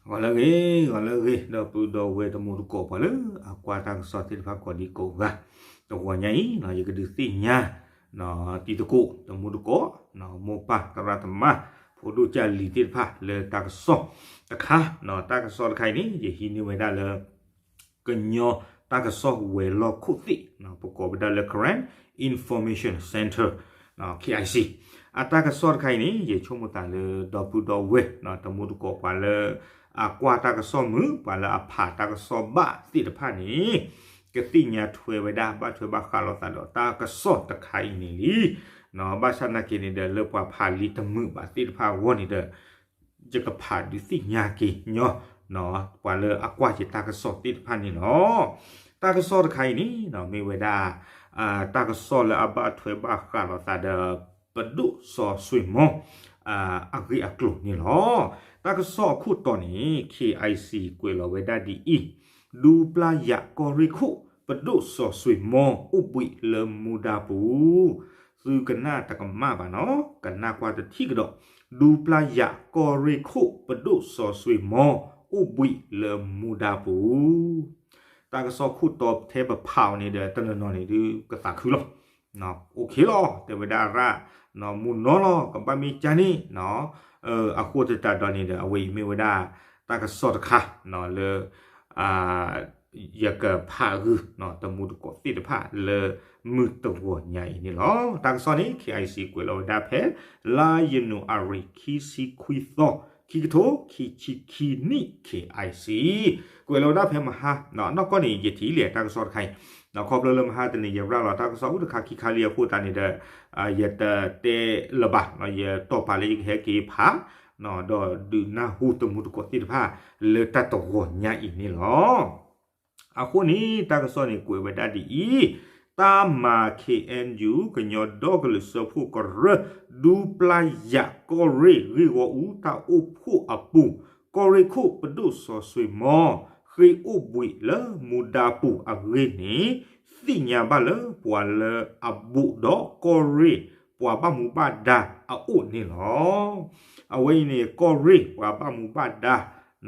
ဂီၤလၢအဂ့ၤ, ဂီၤလၢအဂ့ၤ ဒီပုၢ်ဒီဝဲၢ်တံၤသကိး ပှၤလၢအကွၢ်တၢ်ကစီၣ်သ့ၣ်တဖၣ်ကိးဒံကိးဂၤ, တဂီၤညါအံၤ ယကဒုးသ့ၣ်ညါ တံၤသကိးတံၤသကိး မိၢ်ပၢ်သရၣ်သမါ ဖိဒိၣ်ကၢ်လံၤသ့ၣ်တဖၣ်လၢတၢ်ကစီၣ်တခါ, တၢ်ကစီၣ်တခါအံၤန့ၣ် ယဟံးန့ၢ်ဝဲဒၣ်လၢ ကညီတၢ်ကစီၣ်ဝဲၤလီၢ်ခိၣ်သ့ၣ် ပကိးဝဲဒၣ်လၢ Karen Information Center, K I C အတၢ်ကစီၣ်တခါအံၤန့ၣ် ယဆိကမိၣ်သးလၢ ဒီပုၢ်ဒီဝဲၢ် တံၤသကိး ပှၤလၢ အကွၢ်တၢ်ကစီၣ်မုာ် ပှၤလၢအဖးတၢ်ကစီၣ်ဘၣ်သ့ၣ်တဖၣ်န့ၣ် ကသ့ၣ်ညါထွဲဝဲဒၣ် ဘၣ်ထွဲဘၣ်ဃးလိာ်သးဒီးတၢ်ကစီၣ်တခါအံၤန့ၣ်လံ. ဘၣ်ဆၣ်သနာ်က့န့ၣ်ဒီး လၢပှၤဖးလံာ်တမုာ်ဘၣ်သ့ၣ်တဖၣ်အဂီၢ်န့ၣ်ဒီး ယကဖးဒုးသ့ၣ်ညါက့ၤညီ ပှၤလၢအကွၢ်ယတၢ်ကစီၣ်သ့ၣ်တဖၣ်န့ၣ်လီၤ. တၢ်ကစီၣ်တခါအံၤန့ၣ် မ့ၢ်ဝဲဒၣ် တၢ်ကစီၣ်လၢအဘၣ်ထွဲဘၣ်ဃးလိာ်သးဒီး ပဒိၣ်စီၤစွ့ၤမီၤ အဂ့ၢ်အကျိၤန့ၣ်လီၤ. တၢ်ကစီၣ်အခိၣ်တီန့ၣ် K I C ကွဲးလီၤဝဲဒၣ်ဒ်အံၤ, ဒူပျၢ်ယၤကီၢ်ရ့ၣ်ခိၣ် ပဒိၣ်စီၤစွ့ၤမီၤ အိၣ်ဘှံးလၢမူဒါပူၤ သုကနၣ်တကမၣ်ဘၣ်နီၤ, ကနၣ်ကွၢ်တထံၣ်ကဒီး, ဒူပျၢ်ယၤကီၢ်ရ့ၣ်ခိၣ် ပဒိၣ်စီၤစွ့ၤမီၤ အိၣ်ဘှံးလၢမူဒါပူၤ. တၢ်ကစီၣ်ခိၣ်တီထဲပဖးအီၤန့ၣ်ဒီး တနီၤနီၤန့ၣ်ဒုးကသးခုလီၤ. OK လီၤ, တဲဝဲဒၣ်ရၣ် မူနီၤလီၤ ကဘၣ်မ့ၢ်ကၢ်န့ၣ် အဃိသတးဒီးန့ၣ်ဒီး အဝဲအံၤမ့ၢ်ဝဲဒၣ် တၢ်ကစီၣ်တခါ လၢ ယကဖးဂုာ် တံၤသကိးသ့ၣ်တဖၣ်လၢမုၢ်တဂီၤညါအံၤန့ၣ်လီၤ. တၢ်ကစီၣ်န့ၣ် K I C ကွဲးလီၤဝဲဒၣ်ဖဲ လါယနူၤအါရံၤ ခံဆံခွံသီ ခံကထိခံဆံခံနံၣ် K I C ကွဲးလီၤဝဲဒၣ်ဖဲမဟါ နီၢ်ကီၢ်န့ၣ် ယထံၣ်လံတၢ်ကစီၣ်တခါအံၤ ခီဖျိလၢမဟါတနံၤ ယရၤလီၤတၢ်ကစီၣ်အိၣ်တခါခံခါလံအဃိသတးန့ၣ်ဒီး ယတတဲလၢၤဘၣ် ယတီၢ်ပာ်လၢယကဟဲက့ၤဖး ဒီးဒုးနၢ်ဟူတံၤသကိးသ့ၣ်တဖၣ် လၢတၢ်တဂီၤညါအံၤန့ၣ်လီၤ. အဃိန့ၣ် တၢ်ကစီၣ်န့ၣ်ကွဲးဝဲဒၣ်ဒ်အံၤ, တၢ်မၤ K N U ကညီဒီကလုာ်စၢဖှိၣ်ကရၢ ဒူပျၢ်ယၤကီၢ်ရ့ၣ်ဂ့ၢ်ဂီၢ်အူတၢ်အိၣ်ဖှိၣ်အပူၤ ကီၢ်ရ့ၣ်ခိၣ်ပဒိၣ်စီၤစွ့ၤမီၤ ဃ့အိၣ်ဘှံးလၢမူဒါပူၤအဂ့ၢ်န့ၣ် သ့ၣ်ညါဘၣ်လၢပှၤလၢအဘူးဒီးကီၢ်ရ့ၣ်ပှၤဘၣ်မူဘၣ်ဒါအအိၣ်န့ၣ်လီၤ. အဝဲအံၤန့ၣ် ကီၢ်ရ့ၣ်ပှၤဘၣ်မူဘၣ်ဒါ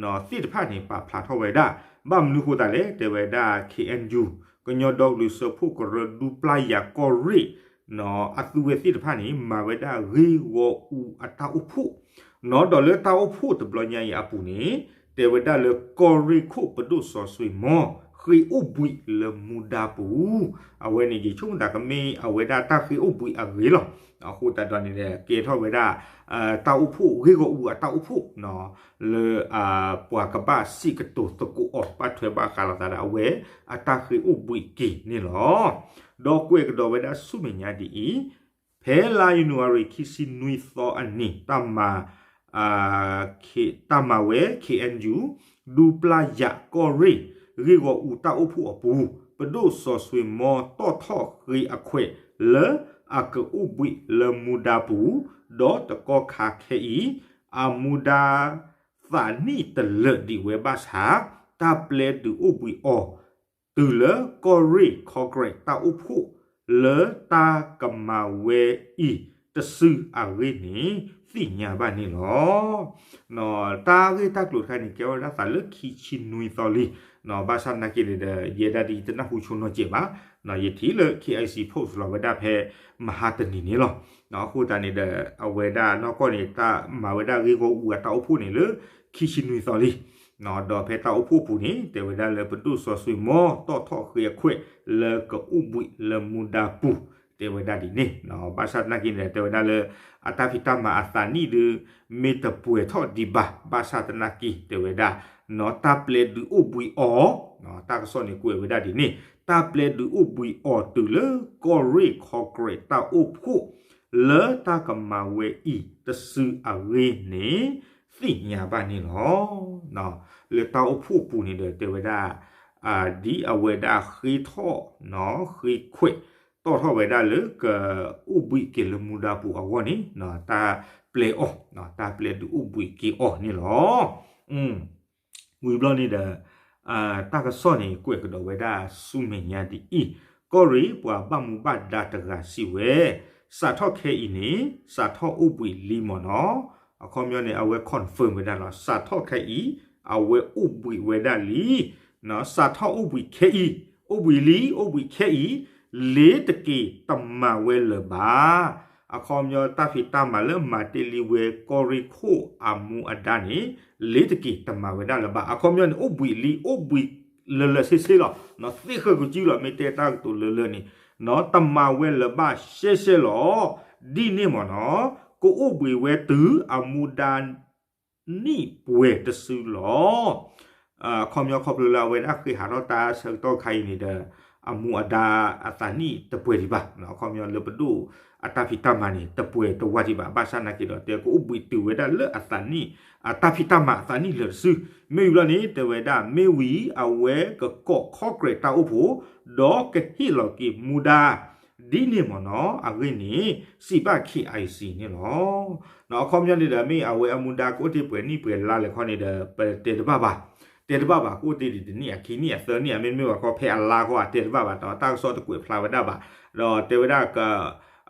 သ့ၣ်တဖၣ်န့ၣ် ပာ်ဖျါထီၣ်ဝဲဒၣ် ဘၣ်မနုၤဃိသတးလဲၣ် တဲဝဲဒၣ် K N U ကညီဒီကလုာ်စၢဖှိၣ်ကရၢဒူပျၢ်ယၤကီၢ်ရ့ၣ် အသုဝဲသ့ၣ်တဖၣ်န့ၣ် မၤဝဲဒၣ်ဂ့ၢ်ဂီၢ်အူအတၢ်အိၣ်ဖှိၣ် ဒီးလၢတၢ်အိၣ်ဖှိၣ်တဘျီညါအံၤအပူၤန့ၣ် တဲဝဲဒၣ်လၢကီၢ်ရ့ၣ်ခိၣ်ပဒိၣ်စီၤစွ့ၤမီၤ ဃ့အိၣ်ဘှံးလၢမူဒါပူၤ, အဝဲန့ၣ် ယဆိကမိၣ်သးကမ့ၢ်အဝဲဒၣ်တၢ်ဃ့အိၣ်ဘှံးအဂ့ၢ်လီၤ. အဃိသတးဒီးန့ၣ် ကဲထီၣ်ဝဲဒၣ် တၢ်အိၣ်ဖှိၣ်ဂ့ၢ်ဂီၢ်အူအတၢ်အိၣ်ဖှိၣ် လၢ ပှၤကဘၣ်စံးကတိၤသကိးအီၤ ဘၣ်ထွဲဘၣ်ဃးလိာ်သးဒီးအဝဲအတၢ်ဃ့အိၣ်ဘှံးက့ၤန့ၣ်လီၤ. ဒီးကွဲးကဒီးဝဲဒၣ်ဆူမဲာ်ညါဒ်အံၤ, ဖဲလါယနူၤအါရံၤခံဆံနွံသီအနံၤ တၢ်မၤ တၢ်မၤဝဲ K N U ဒူပျၢ်ယၤကီၢ်ရ့ၣ် ဂ့ၢ်ဂီၢ်အူတၢ်အိၣ်ဖှိၣ်အပူၤ ပဒိၣ်စီၤစွ့ၤမီၤတီၣ်ထီၣ်ဃ့အခွဲးလၢအကအိၣ်ဘှံးလၢမူဒါပူၤ, ဒီးတကီၢ်ခါခဲအံၤ အမူဒါ သးနံၣ်တလၢာ်ဒံးဝဲဘၣ်ဆၣ် တၢ်ပျဲဒုးအိၣ်ဘှံးအီၤ တုၤလၢကီၢ်ရ့ၣ်ခီကရဲးတၢ်အိၣ်ဖှိၣ် လၢတၢ်ကမၤဝဲအံၤတစုအဂ့ၢ်န့ၣ် သ့ၣ်ညါဘၣ်န့ၣ်လီၤ. တၢ်ဂ့ၢ်တၢ်ကျိၤတခါန့ၣ် ကဲထီၣ်ဝဲဒၣ်သးလၢခံဆံနွံသီလံ, ဘၣ်ဆၣ်သနာ်က့န့ၣ်ဒီး ယဲဒၣ်ဒ်ယတနၢ်ဟူဆိနီၤစဲးဘၣ်, ယထံၣ်လၢ K I C post လီၤဝဲဒၣ်ဖဲမဟါတနံၤန့ၣ်လီၤ. အဃိသတးန့ၣ်ဒီး အဝဲဒၣ်နီၢ်ကီၢ်န့ၣ် တၢ်မၤဝဲဒၣ်ဂ့ၢ်ဂီၢ်အူအတၢ်အိၣ်ဖှိၣ်န့ၣ်လၢ ခံဆံနွံသီလံ. ဒီးဖဲတၢ်အိၣ်ဖှိၣ်ပူၤန့ၣ် တဲဝဲဒၣ်လၢပဒိၣ်စီၤစွ့ၤမီၤတီၣ်ထီၣ်ဃ့အခွဲးလၢကအိၣ်ဘှံးလၢမူဒါပူၤ တဲဝဲဒၣ်ဒ်န့ၣ်, ဘၣ်ဆၣ်သနာ်က့န့ၣ် တဲဝဲဒၣ်လၢ အတၢ်ဖံးတၢ်မၤအသးနံၣ်ဒုး မ့ၢ်တပှဲၤထီၣ်ဒံးဘၣ်, ဘၣ်ဆၣ်သနာ်က့ တဲဝဲဒၣ် တၢ်ပျဲဒုးအိၣ်ဘှံးအီၤ, တၢ်ကစီၣ်န့ၣ်ကွဲးဝဲဒၣ်ဒ်န့ၣ်, တၢ်ပျဲဒုးအိၣ်ဘှံးအီၤတုၤလၢကီၢ်ရ့ၣ်ခီကရဲးတၢ်အိၣ်ဖှိၣ် လၢတၢ်ကမၤဝဲအံၤတစုအဂ့ၢ်န့ၣ် သ့ၣ်ညါဘၣ်န့ၣ်လီၤ. လၢတၢ်အိၣ်ဖှိၣ်ပူၤန့ၣ်ဒီး တဲဝဲဒၣ် ဒ်အဝဲဒၣ်ဃ့ထီၣ် ဃ့ခွဲး တီၣ်ထီၣ်ဝဲဒၣ်လၢကအိၣ်ဘှံးက့ၤလၢမူဒါပူၤအဂီၢ်န့ၣ် တၢ်ပျဲအီၤ တၢ်ပျဲဒုးအိၣ်ဘှံးက့ၤအီၤန့ၣ်လီၤ. ဝံၤဘျီန့ၣ်ဒီး တၢ်ကစီၣ်န့ၣ် ကွဲးကဒီးဝဲဒၣ်ဆူမဲာ်ညါဒ်အံၤ, ကီၢ်ရ့ၣ်ပှၤဘၣ်မူဘၣ်ဒါတဂၤစံးဝဲ, စးထီၣ်ခဲအံၤန့ၣ် စးထီၣ်အိၣ်ဘှံးလံမ့ၢ်နီၤ, အခီပညီန့ၣ် အဝဲ confirm ဝဲဒၣ်လီၤ, စးထီၣ်ခဲအံၤ အဝဲအိၣ်ဘှံးဝဲဒၣ်လံ, စးထီၣ်အိၣ်ဘှံးခဲအံၤ, အိၣ်ဘှံးလံ အိၣ်ဘှံးခဲအံၤ, လ့ၤတက့ၤတမၤဝဲလၢၤဘၣ်. အခီပညီတၢ်ဖံးတၢ်မၤလၢမၤတ့ၢ်လံဝဲကီၢ်ရ့ၣ်ခိၣ်အမူအဒါန့ၣ်, လ့ၤတက့ၤတမၤဝဲဒၣ်လၢၤဘၣ်. အခီပညီန့ၣ် အိၣ်ဘှံးလံ အိၣ်ဘှံးလၢာ်လၢာ်ဆ့ဆ့လီၤ. သ့ၣ်ဃၢၤကစုလီၤ မ့ၢ်တဲတၢ်ကတိၤလၢလၢ်န့ၣ်, တမၤဝဲလၢၤဘၣ်ရှဲရှဲလီၤ. ဒ်န့ၣ်မ့ၢ်နီၤ, ကအိၣ်ဘှံးဝဲတုၤအမူဒါ နံၣ်ပှဲၤတစုလီၤ. အခီပညီခီဖျိလၢအဝဲဒၣ်ဃ့ဟးထီၣ်တၢ်ဆၢကတီၢ်ခါအံၤန့ၣ်ဒီး, အမူအဒါအသးနံၣ်တပှဲၤဒံးဘၣ်. အခီပညီလၢပဒိၣ်အတၢ်ဖံးတၢ်မၤန့ၣ် တပှဲၤတဝၢ်ဒံးဘၣ်. ဘၣ်ဆၣ်သနာ်က့ဒီး တဲကအိၣ်ဘှံးတုၤဝဲဒၣ်လၢအသးနံၣ်, အတၢ်ဖံးတၢ်မၤအသးနံၣ်လၢာ်တစု. မ့ၢ်ဝံၤဘျီန့ၣ် တဲဝဲဒၣ် မ့ၢ်ဝံၤအဝဲကကိးခီကရဲးတၢ်အိၣ်ဖှိၣ်, ဒီးကဟ့ၣ်လီၤက့ၤမူဒါ ဒ်န့ၣ်မ့ၢ်နီၤ, အဂ့ၢ်န့ၣ် စံးဘၣ် KIC န့ၣ်လီၤ. အခီပညီန့ၣ်ဒီး မ့ၢ်အဝဲအမူဒါကအိၣ်တ့ၢ်ပှဲၤနံၣ်ပှဲၤလါလဲၣ်ခီန့ၣ်ဒီး ပတဲတဘၣ်ဘၣ်, တဲတဘၣ်ဘၣ် ကအိၣ်တ့ၢ်ဒံးတနံၣ်အခံနံၣ်အသၢနံၣ် အမ့တမ့ၢ်ဘၣ်ခီ ဖဲအလါခီ အတဲတဘၣ်ဘၣ် ဒီးတၢ်ကစီၣ်တကွဲးဖျါဝဲဒၣ်ဘၣ်. ဒီးတဲဝဲဒၣ် က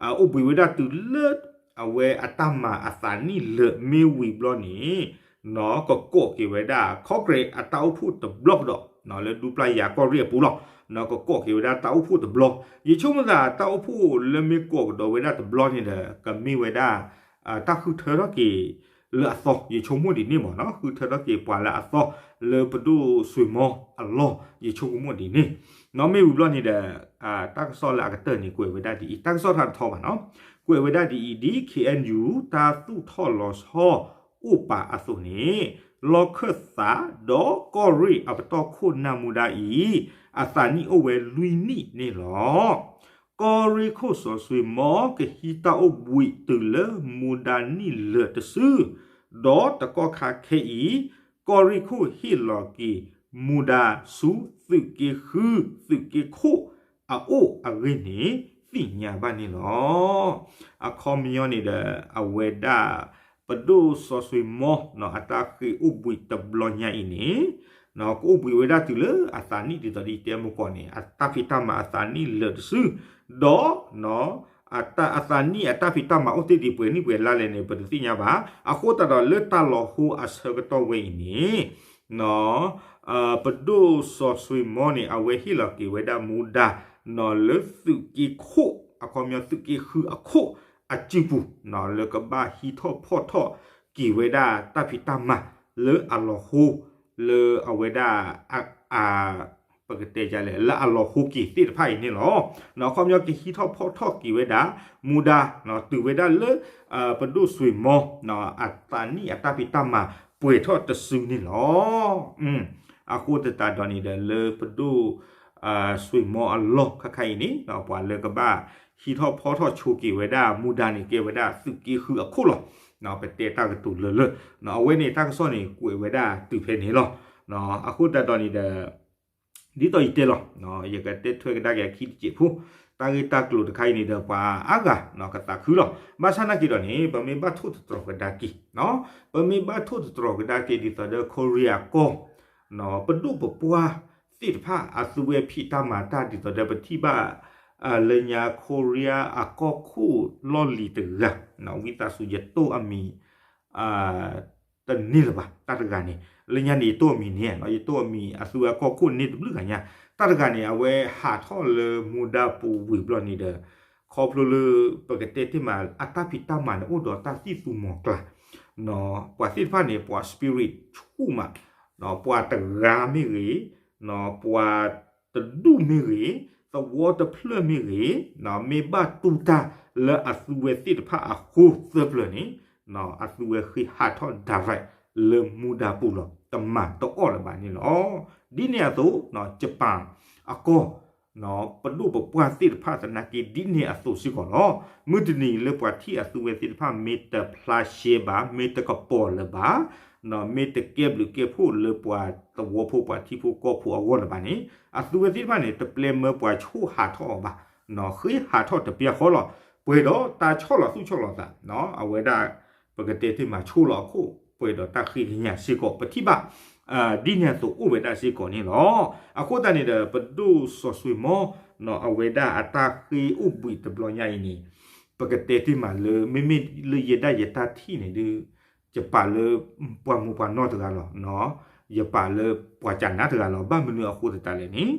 အိၣ်ဘှံးဝဲဒၣ်တုၤလၢ အဝဲအတၢ်မၤအသးနံၣ်လၢာ်မ့ၢ်ဝံၤဘျီန့ၣ် နီၤ ကကိးက့ၤဝဲဒၣ် ခီကရဲးအတၢ်အိၣ်ဖှိၣ်တဘျီကဒီး နီၤ လၢဒူပျၢ်ယၤကီၢ်ရ့ၣ်အပူၤလီၤ. နီၤကကိးက့ၤဝဲဒၣ်တၢ်အိၣ်ဖှိၣ်တဘျီ, ယဆိကမိၣ်သးတၢ်အိၣ်ဖှိၣ်လၢမ့ၢ်ကိးကဒီးဝဲဒၣ်တဘျီန့ၣ်ဒီး ကမ့ၢ်ဝဲဒၣ် တၢ်ဃုထၢထီၣ်က့ၤလၢအသီ, ယဆိကမိၣ်ဒ်န့ၣ်မ့ၢ်နီၤ, ဃုထၢထီၣ်က့ၤပှၤလၢအသီ လၢပဒိၣ်စွ့ၤမီအလီၢ်, ယဆိကမိၣ်ဒ်န့ၣ်. နီၤမ့ၢ်ဝံၤဘျီန့ၣ်ဒီး တၢ်ကစီၣ်လၢအကတၢၢ်န့ၣ် ကွဲးဝဲဒၣ်ဒ်အံၤ, တၢ်ကစီၣ်တထီဘၣ်နီၤ, ကွဲးဝဲဒၣ်ဒ်အံၤ ဒ် KNU တၢ်သူၣ်ထီၣ်လီၤဆီအိၣ်ပာ်အသိးန့ၣ်, လီၢ်ခၢၣ်သးဒီးကီၢ်ရ့ၣ်အပတီၢ်ခိၣ်နၢ်မူဒါအံၤ အသးနံၣ်အိၣ်ဝဲလွံၢ်နံၣ်န့ၣ်လီၤ. ကီၢ်ရ့ၣ်ခိၣ်စီၤစွ့ၤမီ ကဟံးတၢ်အိၣ်ဘှံးတုၤလၢမူဒါနံၣ်လၢာ်တစု, ဒီးတကီၢ်ခါခဲအံၤ ကီၢ်ရ့ၣ်ခိၣ်ဟ့ၣ်လီၤက့ၤမူဒါဆူသုးက့ဃု သုးက့ခိၣ်အအိၣ်အဂ့ၢ်န့ၣ် သ့ၣ်ညါဘၣ်န့ၣ်လီၤ. အခီပညီန့ၣ်ဒီး အဝဲဒၣ် ပဒိၣ်စီၤစွ့ၤမီ အတၢ်ဃ့အိၣ်ဘှံးတဘျီညါအံၤန့ၣ် ကအိၣ်ဘှံးဝဲဒၣ်တုၤလၢအသးနံၣ်ဒ်သိးဒ်တဲမုၢ်ကီးန့ၣ် အတၢ်ဖံးတၢ်မၤအသးနံၣ်လၢာ်တစု, ဒီး အသးနံၣ်အတၢ်ဖံးတၢ်မၤအိၣ်တ့ၢ်ဒံးပှဲၤနံၣ်ပှဲၤလါလဲၣ်န့ၣ် ပတသ့ၣ်ညါဘၣ်. အဃိသတးဒီးလၢတၢ်လီၤဟိအဆၢကတီၢ်ဝဲအံၤန့ၣ် ပဒိၣ်စီၤစွ့ၤမီန့ၣ် အဝဲဟ့ၣ်လီၤက့ၤဝဲဒၣ်မူဒါ နီၤလၢသုးက့ခိၣ် အခီပညီသုးက့ဃုအခိၣ်အစုပူၤ နီၤလၢကဘၣ်ဟံးထီၣ်ဖီၣ်ထီၣ်က့ၤဝဲဒၣ်တၢ်ဖံးတၢ်မၤလၢအလီၤဟိ လၢအဝဲဒၣ် အ ပကတဲလဲၣ် လၢအလီၤဟိက့ၤသ့ၣ်တဖၣ်အံၤန့ၣ်လီၤ. အခီပညီကဟံးထီၣ်ဖီၣ်ထီၣ်က့ၤဝဲဒၣ် မူဒါ တုၤဝဲဒၣ်လၢ ပဒိၣ်စွ့ၤမီ အသးနံၣ်အတၢ်ဖံးတၢ်မၤပှဲၤထီၣ်တစုန့ၣ်လီၤ. အဃိသတးဒီးန့ၣ်ဒီး လၢပဒိၣ် စွ့ၤမီအလီၢ်ခါခါအံၤန့ၣ် ပှၤလၢကဘၣ်ဟံးထီၣ်ဖီၣ်ထီၣ်ဆိက့ၤဝဲဒၣ်မူဒါန့ၣ် ကဲဝဲဒၣ်သုးက့ဃုအခိၣ်လီၤ. ပတဲတၢ်ကတိၤလၢလၢ အဝဲန့ၣ်တၢ်ကစီၣ်န့ၣ် ကွဲးဝဲဒၣ်တုၤဖဲန့ၣ်လီၤ. အဃိသတးဒီးန့ၣ်ဒီး ဒ်သိးယတဲလီၤ ယကတဲထွဲကဒါက့ၤအခံတစဲးဖိ တၢ်ဂ့ၢ်တၢ်ကျိၤတခါအံၤန့ၣ်ဒီး ပှၤအါဂၤကသးခုလီၤ. ဘၣ်ဆၣ်နာ်က့ၤဒီးန့ၣ် ပမ့ၢ်ဘၣ်ထိၣ်သတြီၤကဒါက့ၤ ပမ့ၢ်ဘၣ်ထိၣ်သတြီၤကဒါက့ၤဒ်သိးဒီး ခိရံယါကီၢ် ပဒိၣ်ပပှၢ်သ့ၣ်တဖၣ် အသုဝဲဖံးတၢ်မၤတၢ်ဒ်သိးဒီး ပထံၣ်ဘၣ် လၢညါခိရံယါအကီၢ်ခိၣ်လီၢ်လံၤတဂၤ ဝံသးစူၤယတိၢ်အမံၤ တန့ၢ်လၢၤဘၣ် တၢ်တဂၤန့ၣ် လၢညါန့ၣ် ယတိၢ်အမံၤန့ၣ် ယတိၢ်အမံၤ အသုဝဲကီၢ်ခိၣ်န့ၣ်တဘျုးဂၤညါ တၢ်တဂၤန့ၣ် အဝဲဟးထီၣ်လၢမူဒါပူၤဝံၤဘျီန့ၣ်ဒီး ခီဖျိလၢ ပကတဲတ့ၢ်မး အတၢ်ဖံးတၢ်မၤန့ၣ် အိၣ်ဒီးတၢ်သံၣ်သူမီၤကျၢ် ပှၤသ့ၣ်တဖၣ်န့ၣ် ပှၤ spirit ဆူၣ်မး ပှၤတဂၤမ့ၢ်ဂ့ၤ ပှၤတဒူၣ်မ့ၢ်ဂ့ၤ သဝီတဖျၢၣ်မ့ၢ်ဂ့ၤ မ့ၢ်ဘၣ်တူၢ်တၢ်လၢအသုဝဲသ့ၣ်တဖၣ်အဃိသၢပျၢၤန့ၣ် အသုဝဲဃ့ဟးထီၣ် direct လၢမူဒါပူၤလီၤ. တမၤတအီၣ်လၢၤဘၣ်န့ၣ်လီၤ. ဒ်န့ၣ်အသိး ယပၣ်အကီၢ် ပဒိၣ်ပပှၢ်သ့ၣ်တဖၣ်သနာ်က့ ဒ်န့ၣ်အသိးစ့ၢ်ကီးလီၤ. မုၢ်တနံၤလၢပှၤထံၣ်အသုဝဲသ့ၣ်တဖၣ် မ့ၢ်တဖျါရှဲဘၣ် မ့ၢ်တကပီၤလၢၤဘၣ် မ့ၢ်တကဲဘျုးကဲဖှိၣ်လၢပှၤသဝီဖိ ပှၤထံဖိကီၢ်ဖိအဂီၢ်လၢၤဘၣ်န့ၣ် အသုဝဲသ့ၣ်တဖၣ်န့ၣ် တပျဲမၢပှၤဆိၣ်ဟးထီၣ်အီၤဘၣ်. ဃ့ဟးထီၣ်တပျၢ်ဃီလီၤ. ပှဲၤဒီးတၢ်ဆီၣ်လီၤသူၣ်ဆီၣ်လီၤသး အဝဲဒၣ် ပကတဲတ့ၢ်မးဆိၣ်လီၤအခိၣ် ပှဲၤဒီးတၢ်ဃ့ကညးစ့ၢ်ကီး ပထံၣ်ဘၣ် ဒ်န့ၣ်အသိးအိၣ်ဝဲဒၣ်စ့ၢ်ကီးန့ၣ်လီၤ. အဃိသတးန့ၣ်ဒီး ပဒိၣ်စီၤစွ့ၤမီ အဝဲဒၣ်အတၢ်ဃ့အိၣ်ဘှံးတဘျီညါအံၤန့ၣ် ပကတဲတ့ၢ်မးလၢ မ့မ့ၢ်လၢယဲဒၣ်ယတၢ်ထံၣ်န့ၣ်ဒီး ယပာ်လၢပှၤမိၢ်ပှၤနီၢ်တဂၤလီၤ. ယပာ်လၢပှၤကနၣ်တဂၤလီၤ. ဘၣ်မနုၤအဃိသတးလဲၣ်န့ၣ်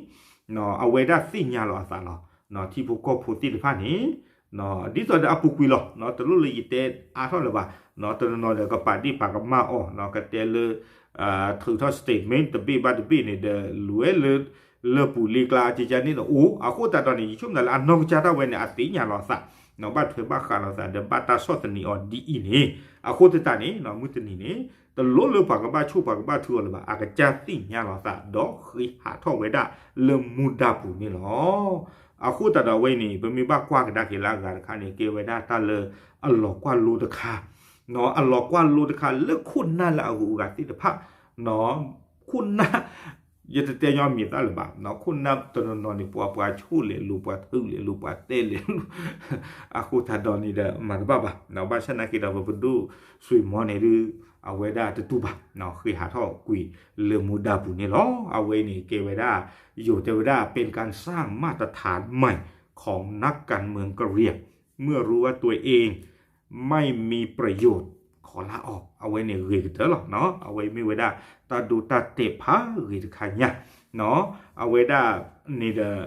အဝဲဒၣ်သ့ၣ်ညါလီၤအသးလီၤ. ထံဖိကီၢ်ဖိသ့ၣ်တဖၣ်န့ၣ် ဒ်သိးဒီးအပူၤကွံာ်လီၤ. တလိၣ်လၢယတဲအါထီၣ်လၢၤဘၣ်. တနီၤနီၤဒီးကပာ်ဒ့ၣ်ပာ်ကမၣ်အီၤ ကတဲလၢ ထုးထီၣ် statement တဘ့ၣ်ဘၣ်တဘ့ၣ်န့ၣ်ဒီး လဲၤဝဲလၢ လၢပူၤလ့ကျါ ကကန့ၣ်ဒီးအိၣ်. အဃိသတးဒီးန့ၣ် ယဆိကမိၣ်သးလၢအနီၢ်ကစၢ်ဒၣ်ဝဲန့ၣ် အသ့ၣ်ညါလီၤအသး ဘၣ်ထွဲဘၣ်ဃးလီၤအသးဒီး ဘၣ်တၢ်ဆီၣ်သနံးအီၤဒ်အံၤန့ၣ် အဃိသတးန့ၣ် မုၢ်တနံၤန့ၣ် တလိၣ်လၢပှၤကဘၣ်ဆိၣ်ပှၤကဘၣ်ထုအီၤလၢၤဘၣ်. အကစၢ်သ့ၣ်ညါလီၤအသး ဒီးဃ့ဟးထီၣ်ဝဲဒၣ်လၢမူဒါပူၤန့ၣ်လီၤ. အဃိသတးဒီးအဝဲအံၤန့ၣ် ပမ့ၢ်ဘၣ်ကွၢ်ကဒါက့ၤလၢအဂၤတခါန့ၣ် ကဲဝဲဒၣ်တၢ်လၢအလီၤကွၢ်လိတခါ အလီၤကွၢ်လိတခါလၢခိၣ်နၢ်လၢအဂုၤအဂၤသ့ၣ်တဖၣ် ခိၣ်နၢ် ယတတဲညီမံၤသၣ်လၢၤဘၣ်. ခိၣ်နၢ်တနီၤနီၤန့ၣ် ပှၤပှၤဆိၣ်လဲၤလိၤ ပှၤထုးလဲၤလိၤ ပှၤတဲလဲၤလိၤ အဃိသတးဒီးန့ၣ်ဒီး မၤတဘၣ်ဘၣ်. ဘၣ်ဆၣ်နာ်က့ဒီး ပပဒိၣ်စွ့ၤမီၤန့ၣ်ဒုး အဝဲဒၣ်တတူၢ်ဘၣ် ဃ့ဟးထီၣ်ကွံာ်လၢမူဒါပူၤန့ၣ်လီၤ. အဝဲန့ၣ်ကဲဝဲဒၣ် ယိၤတဲဝဲဒၣ် เป็นการสร้างมาตรฐานใหม่ของนักการเมืองกะเหรี่ยง เมื่อรู้ว่าตัวเอง ไม่มีประโยชน์ ขอลาออก အဝဲန့ၣ်ဂ့ၤကတၢၢ်လီၤ. အဝဲမ့ၢ်ဝဲဒၣ် တၢ်ဒိတၢ်တဲာ်ဖးဂ့ၤတခါညါ အဝဲဒၣ်န့ၣ်ဒီး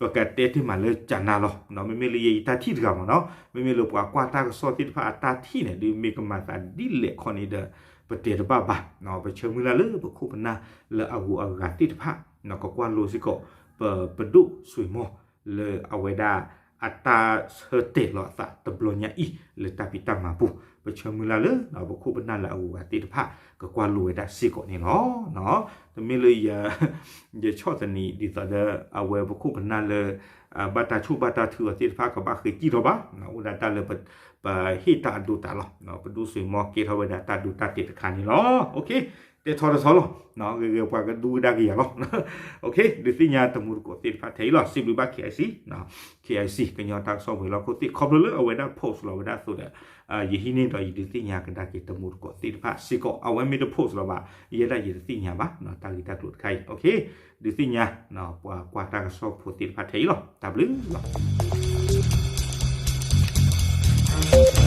ပကတဲတ့ၢ်မးလၢကနါလီၤ. မ့မ့ၢ်လၢယဲယတၢ်ထံၣ်တဂၤမ့ၢ်နီၤ မ့မ့ၢ်လၢပှၤကွၢ်တၢ်ကစီၣ်သ့ၣ်တဖၣ်အတၢ်ထံၣ်န့ၣ် ဒုးမ့ၢ်ကမၤသးဒ်လဲၣ်ခီန့ၣ်ဒီး ပတဲတဘၣ်ဘၣ်. ပဆၢမုၢ်လၢ်လၢပခိၣ်ပနၢ်လၢအဂုၤအဂၤသ့ၣ်တဖၣ် ကကွၢ်လိစ့ၢ်ကီး ပပဒိၣ်စွ့ၤမီၤ လၢအဝဲဒၣ်အတၢ်ဆၢတဲာ်လီၤအသးတဘျီညါအံၤ လၢတၢ်ဖံးတၢ်မၤပူၤ ပဆၢမုၢ်လၢ်လၢ ပခိၣ်ပနၢ်လၢအဂုၤအဂၤသ့ၣ်တဖၣ် ကကွၢ်လိဝဲဒၣ်စ့ၢ်ကီးန့ၣ်လီၤ. တမ့ၢ်လၢ ယဆီၣ်သနံးဒ်သိးဒီး အဝဲပခိၣ်ပနၢ်လၢ ဘၣ်တၢ်ဆိၣ်ဘၣ်တၢ်ထုအီၤသ့ၣ်တဖၣ် ကဘၣ်ဃ့ကံၣ်ထီၣ်ဘၣ်. အိၣ်ဒၣ်တၢ်လၢ ပဟ့ၣ်တၢ်အဒိတၢ်လီၤ. ပဒိၣ်စွ့ၤမီၤကဲထီၣ်ဝဲဒၣ်တၢ်ဒိတၢ်တဲာ်တခါန့ၣ်လီၤ. တဲထီၣ်တထီလီၤ. ဂ့ၤဂ့ၤပှၤကဒူကဒါက့ၤယၤလီၤ. ဒုးသ့ၣ်ညါတမူတကိးသ့ၣ်တဖၣ်ထဲအံၤလီၤ. စံးဘျုးဘၣ် KIC, KIC ကညီတၢ်ကစီၣ်ဝဲၤလီၢ်ခိၣ်သ့ၣ် ခီဖျိလၢအဝဲဒၣ် post လီၤဝဲဒၣ်အသိးဒီး ယဟံးန့ၢ်ဒီးယဒုးသ့ၣ်ညါကဒါက့ၤတမူတကိးသ့ၣ်တဖၣ်စ့ၢ်ကီး အဝဲမ့ၢ်တ post လီၤဘၣ် ယဲဒၣ်ယတသ့ၣ်ညါဘၣ် တၢ်ဂ့ၢ်တၢ်ကျိၤတခါအံၤ ဒုးသ့ၣ်ညါ ပှၤကွၢ်တၢ်ကစီၣ်ဖိသ့ၣ်တဖၣ်ထဲအံၤလီၤ. တၢ်ဘျုးလီၤ.